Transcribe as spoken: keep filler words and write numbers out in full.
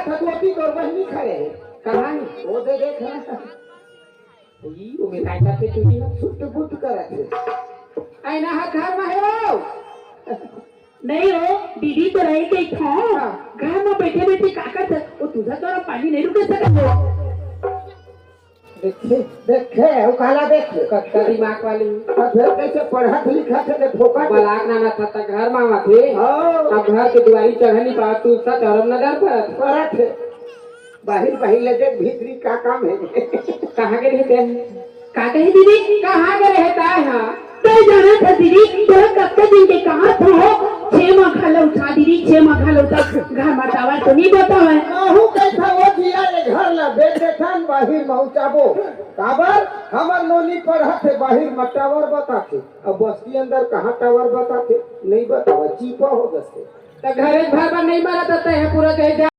सतवती तोर बहिनी खड़े हे। कहाँ हे? वो दे देख ना। ई, वो मिठाई खाथे तू ही। सुट बुट करत हे। आय ना, हा घर मा हे वो। नहीं हो, दीदी तो रही गई था। हाँ। घर मा बैठे बैठे का करत? वो तुझा तोरा पानी नहीं रुके सकत हो। देखे, देखे, वो काला देखे। कतका दिमाग वाली। अब घर कैसे पढ़त लिखत हे, फोकट। बलाक नाना था, त घर मा आथे। हाँ। अब घर के दुआरी चढ़ नहीं पावत, तू सा धर्म नजर परत। परत हे। बाहिर, बाहिर ले देख, भीतरी का काम हे। कहाँ के रहते हैं? का कही दीदी? कहाँ के रहता है? हाँ। तै जाना था दीदी, तोर कतका दिन के कहाँ था हो? छे मा घलो उठा दीदी, छे मा घलो उठा। घर मा टावर तो नहीं बता है। कहूँ कैसा वो जिया रे घर ला बेच देथन, बाहिर मा उठाबो। काबर? हमर नोनी पढ़त हे, बाहिर मा टावर बताथे। अब बस्ती अंदर कहाँ टावर बताथे? नहीं बतावा, चीपा हो जथे। त घरे भर बर नहीं मरत हे, पूरा कहे जा।